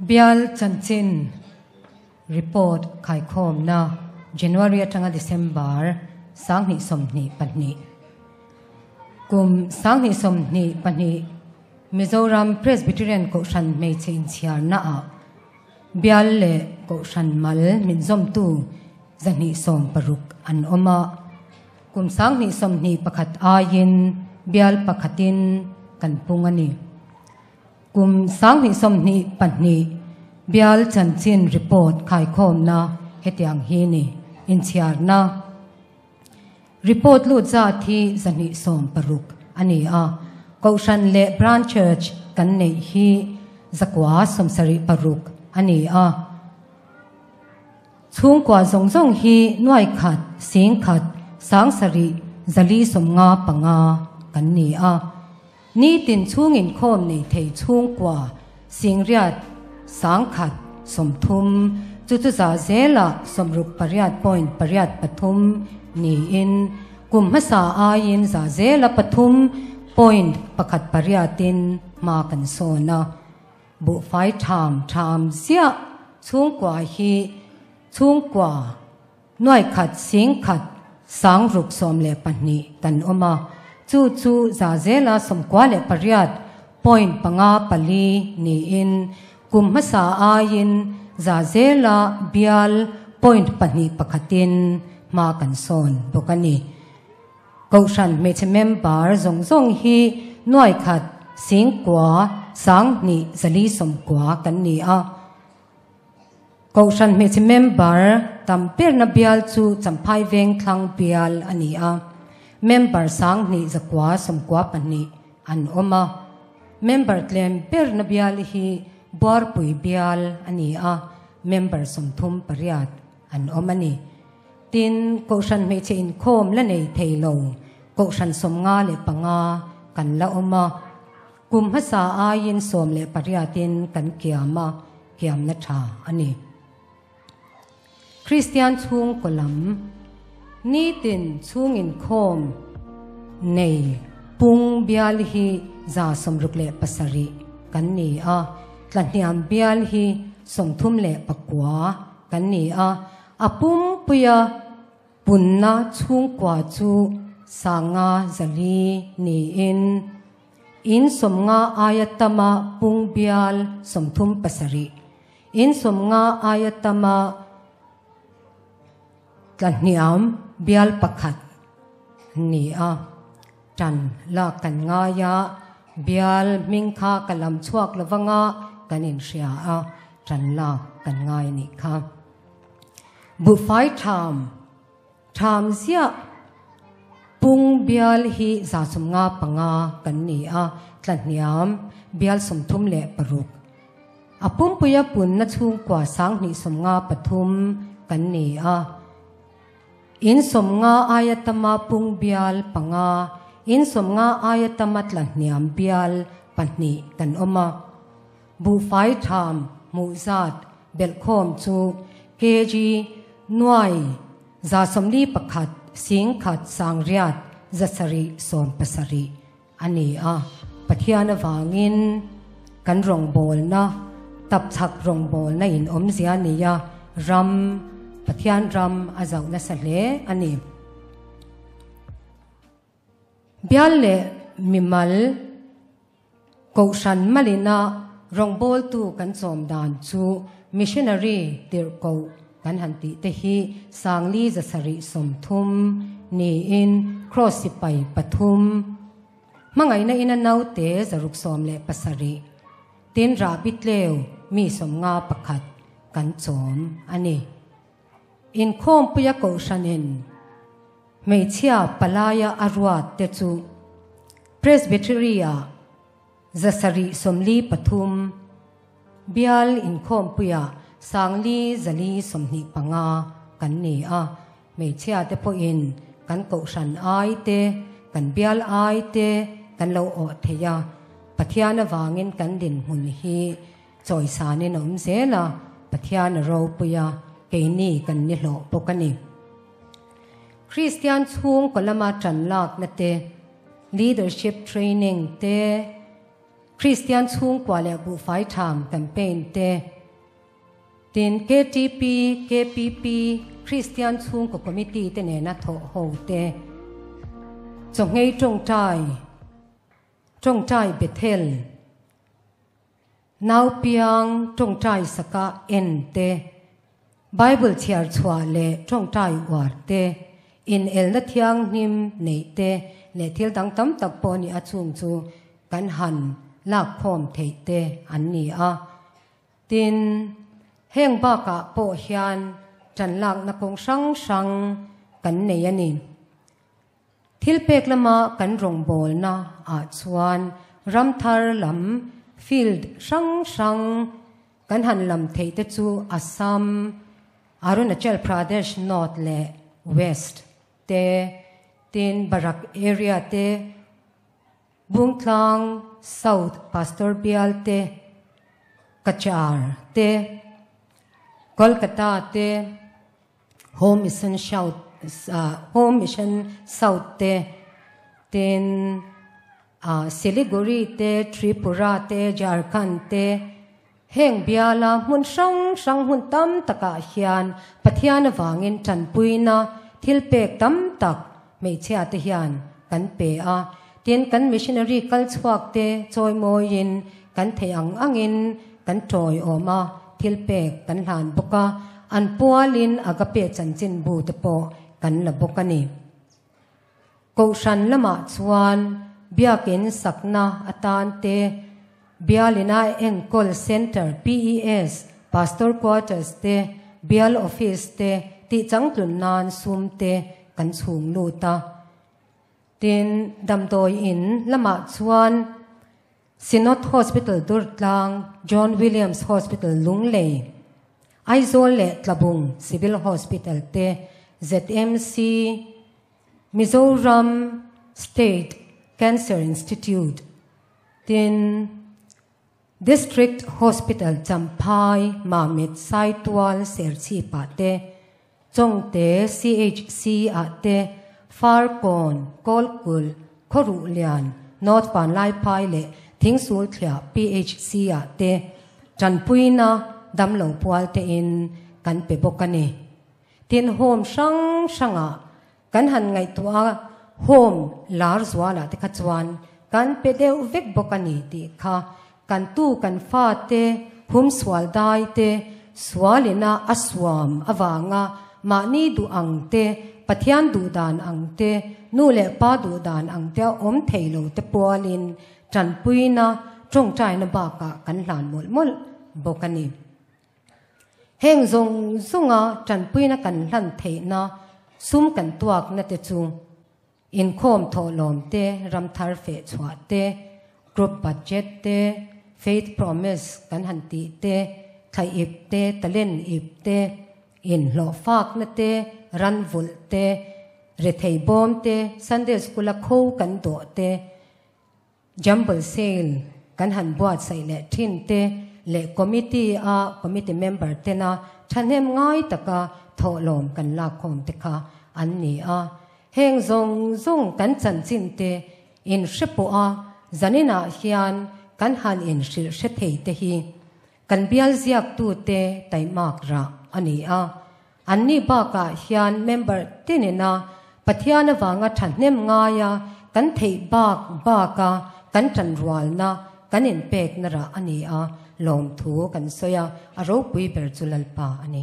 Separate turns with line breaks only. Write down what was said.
Bial chanchin report khaikhawmna January atanga December 2022. Kum 2022 Mizoram Presbyterian Kohhran hmeichhe inchhiarna ah Bial leh Kohhran mal min zawmtu 260 an awm a. Kum 2021 aiin bial pakhatin kan pung a ni. Kum 2022 bial chanchin report khaikhawmna hetiang hi ni. Inchhiarna report lut zat hi 260 a ni a. Kohhran leh Branch Church kan neih hi 976 a ni a. Chhungkua zawng zawng hi nuai khat, sing khat, 7,495 kan ni a. Nitin chhung inkhawm nei thei chhungkua 8,130 chu chu za zela 68.83 niin kum hmasa aiin za zela 3.18 in hma kan sawn a. Buhfai tham tham ziah chhungkua hi chhungkua nuai khat sing khat 612 kan awm a. Chu chu za zela 98.54 niin kum hmasa aiin za zela bial point 2.1 in hma kan sawn bawk a ni. Kohhran hmeichhe member zawng zawng hi nuai khat sing kua 2,490 kan ni a. Kohhran hmeichhe member tam berna bial chu Champhai Veng Thlang bial a ni a. Member 2,992 an awm a. Member tlem berna bial hi Buarpui bial a ni a. Member 38 an awm a ni. Tin, Kohhran hmeichhe inkhawm la nei thei lo Kohhran 55 kan la awm a. Kum hmasa aiin 18 in kan kiam a, kiamna tha a ni. Kristian chhungkaw lam nitin chhung inkhawm nei pung bial hi 67 kan ni a. Tlahniam bial hi 39 kan ni a. A pumpuia punna chhungkua chu 504 niin in 50 aia tama pung bial 37, in 50 aia tama tlahniam bial 1 ni a. Tan lak kan ngaia bial hming kha ka lam chhuak lovanga kan inhria a, tan lak kan ngai ni kha. Buhfai tham tham ziah pung bial hi 55 kan ni a. Tlahniam bial 36. A pumpuia punna chhungkua 2,053 kan ni a. In 50 aia tama pung bial 5, in 50 aia tama tlahniam bial 2 kan awm a. Buhfai tham hmuh zat belhkhawm chu kg nuai 141 sing khat 8,670 a ni a. Pathian awangin kan rawngbawlna tapchhak rawngbawlna in awmzia nia ram Pathian ram a zauh nasa hle a ni. Bial leh mimal Kohhran malina rawngbawltu kan chawm dan chu missionary tirhkoh kan han tih te hi 4,730 niin cross sipai 3, hmangaihna ina naute 617, tin rahbi tleu mi 51 kan chawm a ni. Inkhawmpuia Kohhranin hmeichhia palaia a ruat te chu Presbytery-a 743, bial inkhawmpuia 4,425 kan ni a. Hmeichhia te pawhin kan Kohhran ai te, kan bial ai te kan lo awh thei a. Pathian awangin kan dinhmun hi chawisanin a awm zel a, Pathian a ropuia keini kan ni hlawh bawk a ni. Kristian chhungkaw lama tan lakna te, leadership training te, Kristian chhungkua leh buhfai tham campaign te, Tin, KTP, KPP, Kristian Chhungkaw Committee te nena thawh ho te, Chawngei Tawngtai, Tawngtai Bethel, Naupiang tawngtai saka en te, Bible chhiar chhuah leh tawngtai uar te, inelna thianghlim neih te leh thil dang tam tak pawh ni a chung chu kan han lakkhawm theih te an ni a. Tin, heng bakah pawh hian ṭan lakna kawng hrang hrang kan nei a ni. Thil pek lama kan rawngbawlna ah chuan ramthar lam field hrang hrang kan han lam theih te chu Assam, Arunachal Pradesh North leh West te, tin Barak area te, Bungtlang South Pastor Bial te, Cachar te, Kolkata te, Home Mission South Home Mission South te, tin Siliguri te, Tripura te, Jharkhand te, heng biala hmun hrang hrang hmun tam takah hian Pathian avangin tanpuina thil pek tam tak hmeichhia te hian kan pe a. Tin, kan missionary kal chhuak te chawimawiin kan theih ang angin kan tawiawm a, thil pek kan hlan bawk a, an pualin Agape chanchinbu te pawh kan la bawk a ni. Kohhran lamah chuan biakin sakna atan te, Bialina enkawl Centre, PES, Pastor Quarters te, Bial Office te tihchangtlun nan sum te kan chhung lut a. Tin, damdawi in lamah chuan Synod Hospital Durtlang, John Williams Hospital Lunglei, Aizawl leh Tlabung Civil Hospital te, ZMC, Mizoram State Cancer Institute, tin, District Hospital Champhai, Mamit, Saitual, Serchhip-ah te, Chawngte CHC-ah te, Farkawn, Kawlkulh, Khawruhlian, North Vanlaiphai leh Thingsulthliah PHC-ah te tanpuina damlo pual tein kan pe bawk a ni. Tin, home hrang hrangah Kan han ngaihtuah a, home lar zualah te kha chuan kan pe deuh vek bawk a ni tih kha kan tu kan fate hum sual dai te, sualina a suam avanga mahni duh ang te, Pathian duh dan ang te, nu leh pa duh dan ang te a awm thei lo te pualin tanpuina tawngtaina bakah kan hlan mawlh mawlh bawk a ni. Heng zawng zawnga tanpuina kan hlan theihna sum kan tuakna te chu inkhawm thawhlawm te, ramthar feh chhuah te, group budget te, faith promise kan han tih te, thla ip te, talent ip te, inhlawhfakna te, ran vulh te, rethei bawm te, Sunday school-a kho kan dawh te, Jumble sale kan han buatsaih leh thin te leh committee a committee member tena thahnem ngai taka thawhlawm kan lakkhawm te kha an ni a. Heng zawng zawng kan chanchin te in hre pawh a zaninah hian kan han inhrilh hre thei te hi kan bial ziaktute taimak rah a ni a. Anni bakah hian member tinina Pathian avanga thahnem ngaia kan theih bak baka kan tanrualna kan inpekna rah a ni a, lawmthu kan sawi a, a ropui ber chu Lalpa a ni.